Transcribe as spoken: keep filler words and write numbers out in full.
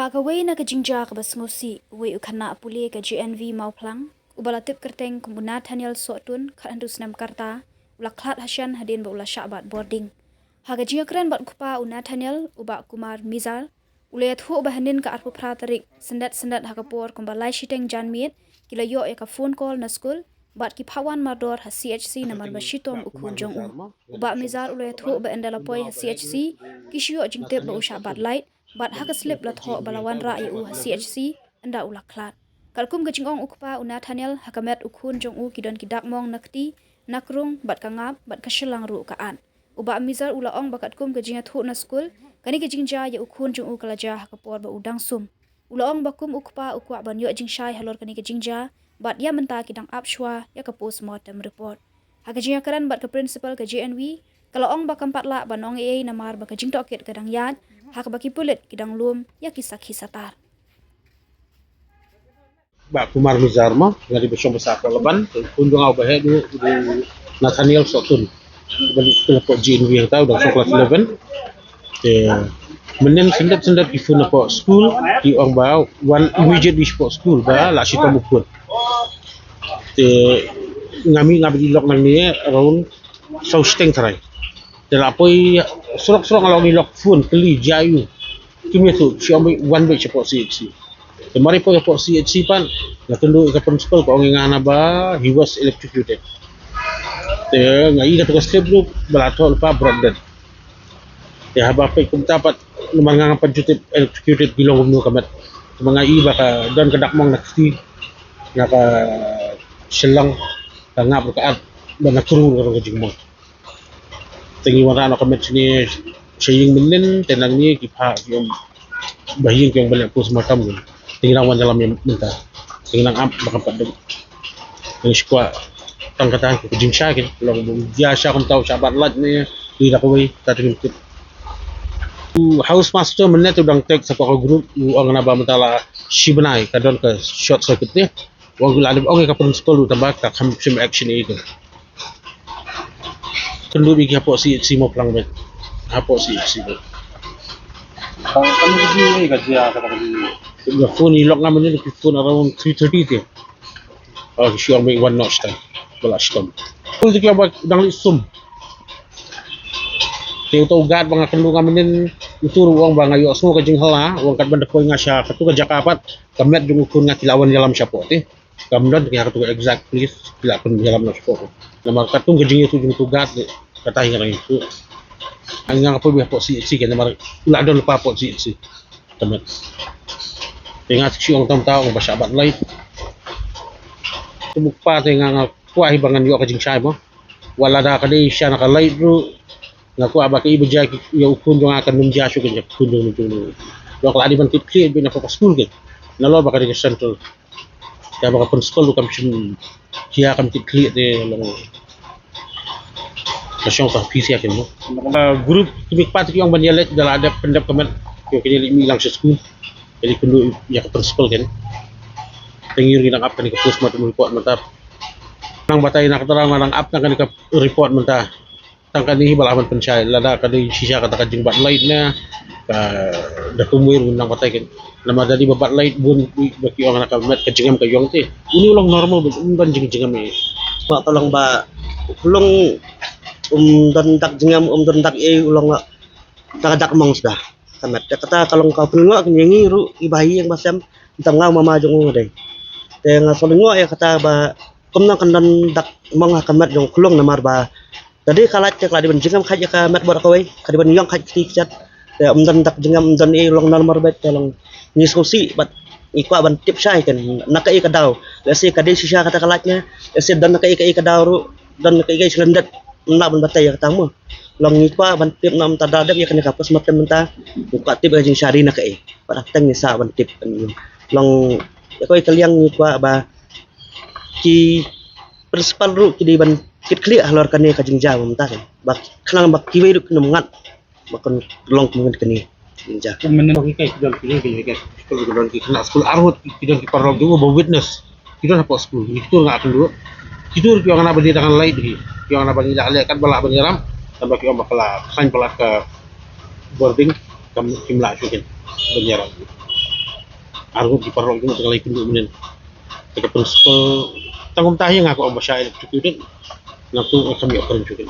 Ha kawei na ka jingjia kaba sngewsih, uwei u khynnah pule ka J N V Mawphlang, uba la tip kyrteng kum u Nathaniel Sohtun, khathynriew snem ka rta, u la khlad hashen hadien ba u la shah bat boarding. Ha ka jingïakren bad u kpa u Nathaniel, u Bah Kumar Mizar, u la ïathuh ba hynnin ka arphew phra tarik, syndet syndet ha ka por kumba lai shiteng janmiet, ki la ïoh ïa ka phone call na skul, bad ki phah wan mardor ha C H C namar ba shitom u khun jong u. U Bah Mizar u la ïathuh ba ynda la poi ha C H C, ki shu ïoh jingtip ba u shah bat light, bad ha ka slip la thoh ba la wanrah ïa u ha C H C, ynda u la khlad. Katkum ka jingong u kpa u Nathaniel, ha ka met u khun jong u ki don ki dak mong na kti, na krung, bad ka ngap, bad ka shyllang ruh ka at. U Bah Mizar u la ong ba katkum ka jingïathuh na skul, kane ka jingjia ïa u khun jong u ka la jia ha ka por ba u dang sum. U la ong ba kum u kpa u kwah ban ïoh jingshai halor kane ka jingjia, bad ïa mynta ki dang ap shuwa ïa ka postmortem report. Ha ka jingïakren bad ka principal ka J N V, ka la ong ba kam pat lah ban ong ei ei namar ba ka jingtohkit ka dang ïaid, ha kaba ki pulit ki dang lum ïa ki sakhi satar. Bah Kumar Mizar mo, nga dei ba shong ba sah hapoh Laban, te u khun jong nga uba heh u dei u Nathaniel Sohtun. Uba dei u hapoh J N V hangta, u dang shong klas eleven. Te mynnin syndet syndet ki phone hapoh skul, ki ong ba wan immediately shapoh skul ba la shitom u khun. Te nga mih nga bad i lok nangne around saw shiteng tharai. Te la poi surok surok nga la ong i lok phone kylli jia aiu. Kim ïathuh, shi ong wan beit shapoh C H C. Te mar i poi shapoh C H C pat, nga kynduh ïa ka principal, ka ong ïa nga na ba he was electrocuted. Te nga i katu ka slip ruh ba la thoh lypa brought death. Te haba peit kumta pat, namar nga ngam pat ju tip electrocuted ki long kumno ka met. Te ma nga i ba ka don ka dak mong na kti, na ka shyllang, ka ngap ruh ka at, bad na krung ruh ka don ka jingmong. Te ngi wanrah noh ka met shane sha ïing mynnin, te nangne ki phah ki ong ba ïing ki ong ban leh postmortem. Te ngi dang wan ïalam ïa mynta. Te ngi dang ap ba kam pat dei. Te ngi shu kwah tang kata ka jingshai, ki long ba u jia sha kumta, u shah bat light ne, ki da kawei, ta te ngim tip. U house master mynne te u dang text hapoh ka group, u ong na ba mynta la shi bnai ka don ka short circuit ne. Wan gu la dep ong ïa ka principal ruh tang ba ka kham shim action ïa ka. Kynduh ïa ki hapoh C H C Mawphlang beit. Hapoh C H C beit. Ka, ka, ka, ka, ka, ka, ka, ka phone i lok nga mynne ki phone around three thirty te. Oh, ki shu ong beit wan noh shatai. Ba la shitom. Phone te ki ong ba dang leit sum. Te uto u guard ba nga kynduh nga mynnin, uto ruh u ong ba nga ïohsngew ka jinghylla, u ong kat ban da poi nga sha katu ka jaka pat, ka met jong u khun nga ki la wan ïalam shapoh te. Kam don te ïa katu ka exact place, ki la pynïalam noh shapoh. Namar katkum ka jingïathuh jong uto u guard te, kata hi nga dang ïathuh. Nga nga poi beit hapoh C H C kein namar u la don lypa hapoh C H C. Te met. Te nga te shu ong tam ta ong ba shah bat light. Te u kpa te nga nga kwah hi ba ngan ïoh ka jingshai mo. Wat lada ka dei sha na ka light ruh, nga kwah ba kaei ba jia ïa u khun jong nga kan ym jia shuh kein ïa u khun jong u jong u. Long ka la dei ban tip khlieh beit na ka skul kein. Nalor ba ka dei ka central. Te ba ka principal ruh kam shym jia, kam tip khlieh te long ka shong ka phi sia kein mo. Ah, group ki mih pat ki ong ban ïaleit da la dep pyndep ka met. Ïoh kine leit mih lang sha skul. Ïaleit kynduh ïa ka principal kein. Te ngi ruh ngi dang ap kane ka postmortem report mynta. Nang batai na kata nga dang ap na kane ka report mynta. Tang kane hi ba lah ban pynshai, lada ka dei shisha kata ka jingbat light ne ka da kumwei ruh nang batai kein. Namar da dei ba bat light bun ba ki ong na ka met ka jingem ka ïong te. Uni u long normal, um don jingjingem ei. Ba ka long ba u long um don dak jingem, um don dak ei, u long ka dak mong sda. Ka met kata ka long ka pynlyngngoh kane ïa ngi ruh i ba ha ïing ba sem, tang nga u mama jong u nga dei. Te nga shu lyngngoh ïa kata ba kumno kan don dak mong ha ka met jong u khlung namar ba da dei ka light te ka la dei ban jingem khait ïa ka met bad kawei, ka dei ban ïong khait kti kjat. Te um don dak jingem, um don ei, long normal beit, te long ngi sngewsih bad ngi kwah ban tip shai kein na kaei ka daw. Lehse ka dei shisha kata ka light ne, lehse don na kaei kaei ka daw ruh, don na kaei kaei shlyndet. Ym lah ban batai ïa kata mo. Long ngi kwah ban tip na mynta da dep ïa kane ka postmortem mynta. Ngi kwah tip ïa ka jingshai na kaei. Bad hangta ngi sah ban tip. Long ïa kawei ka liang ngi kwah ba ki principal ruh ki dei ban kit khlieh halor kane ka jingjia mynta kein. Ba khnang ba kiwei ruh kin ym ngat ba kan long kum kane ka jingjia. Kum mynne ki kai ki don ki don ki kai skul, ki don ki khynnah skul arngut, ki don ki paralok jong u ba witness. Ki don hapoh skul, kito nga kynduh. Kito ki ong na ba dei tang light hi. Ki ong na ba ngi la leh kat ba lah ban ïarap. Tang ba ki ong ba ka la khlaiñ palat ka boarding, kam kim lah shuh kein ban ïarap. arngut ki paralok jong nga, te nga la ïakynduh mynnin. Te ka principal tang kumta hi, nga ka ong ba shah executed. Nangtu nga kham ïoh pyrshah.